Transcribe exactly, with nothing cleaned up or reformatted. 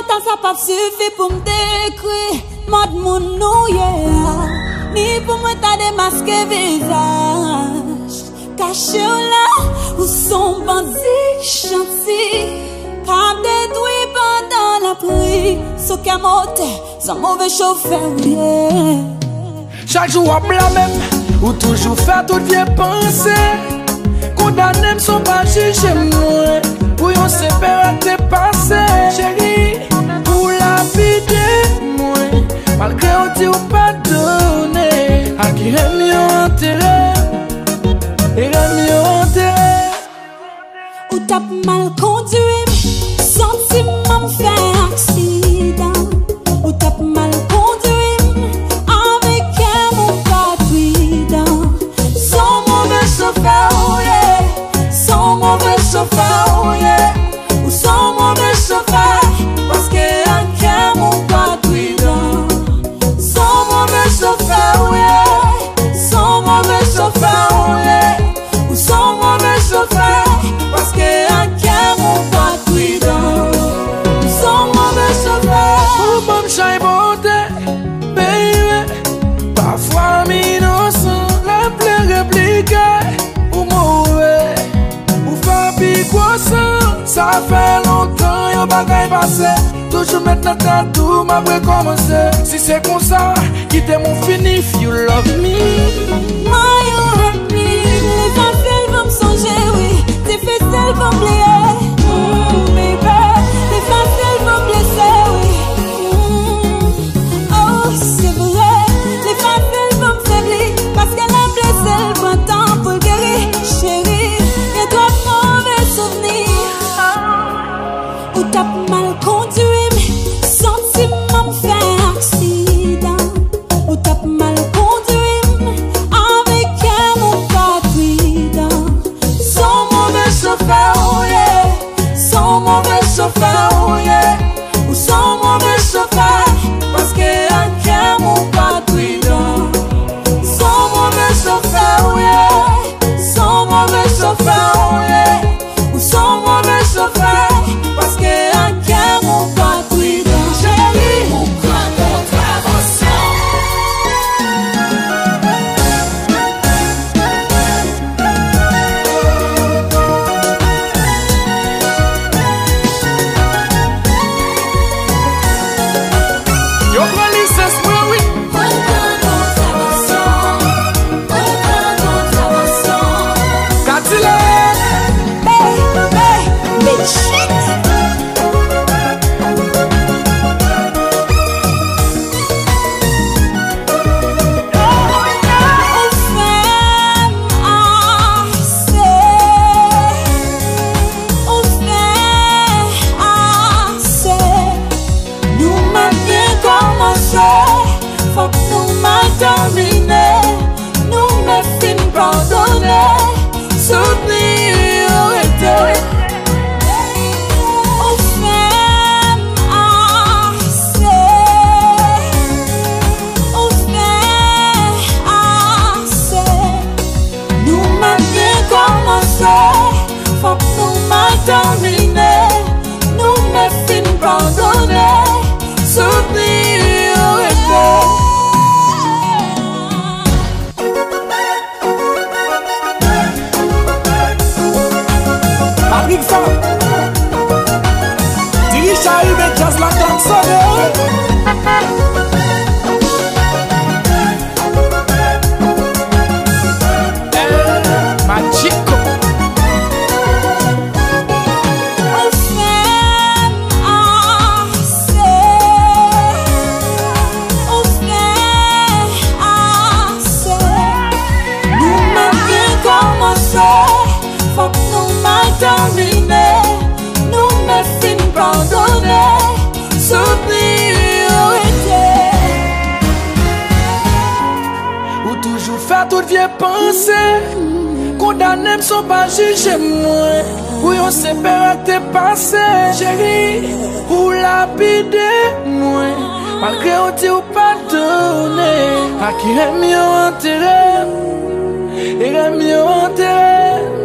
Tan sa p ap sifi pou m dekri mòd moun nou ye a, ni pou mwen ta demaske vizaj. Kache w la, ou s on bandi chanti k ap detwi pandan lapli. Sou kè motè, s on move chofè ou ye. Chak jou w ap blame m, ou toujou fè tout vye panse. Kondane m san w pa jije mwen, pou yon senp erè k te pase. Cheri, ou lapide mwen, malgre w di w padone. Ak erè m yo antere, erè m yo antere. Ou t ap mal kondwi m, santiman m fè aksidan. Ou t ap mal kondwi m, avèk kè m ou pa pridan. S on move chofè ou ye, s on move chofè ou ye. Ou s on move chofè, paske ak kè m ou pa pridan. S on move chofè ou ye, s on move chofè ou ye. Ou s on move chofè, paske ak kè m ou pa pridan. Ou s on move chofè. Ou ban m chay monte, baby. Pafwa m inosan, lè m vle replike, ou move. Ou fè pi gwo san, sa fè lontan yon bagay pase. Toujou met nan tèt ou, m ap rekòmanse. Si se konsa, kite m ou fini if you love me. Why you hurt me? Li fasil pou m sonje, wi. Difisil pou m bliye. Mm, baby, li fasil pou m blese, wi. Mm, oh, se vre. Li fasil pou m febli, paske lè blese l pran tan pou l geri. Cheri, gen twòp move souvni. Ou t ap mal kondwi m, santiman m fè aksidan. Ou t ap mal kondwi m, avèk kè m ou pa pridan. S on move chofè ou ye, s on move chofè ou ye. Ou s on move chofè, paske ak kè m ou pa pridan. S on move chofè ou ye, s on move chofè ou ye. Ou s on move chofè, paske ak kè m ou pa pridan. Cheri, ou pran kontravansyon. Yo pran lisans mwen, wi. Katile. Baby, bitch. Ou fè m ase, ou fè ase. Nou mal byen kòmanse, fòk nou mal tèmine. Nou mèt fin padone, souvni yo rete. Ou fè m ase, ou fè ase. Nou mal byen kòmanse, fòk nou mal tèmine. Nou mèt fin padone, souvni yo rete. Patrick Sam, dirije Iben Djaz la, klaksone. Magico. Ou fè m ase, ou fè ase. Nou mal byen kòmanse, fòk nou mal tèmine. Nou mèt fin padone, souvni yo rete. Ou toujou fè tout vye panse, kondane m san w pa jije mwen, pou yon senp erè k te pase. Cheri, ou lapide mwen, malgre w di w padone. Ak erè m yo antere m, erè m yo antere m.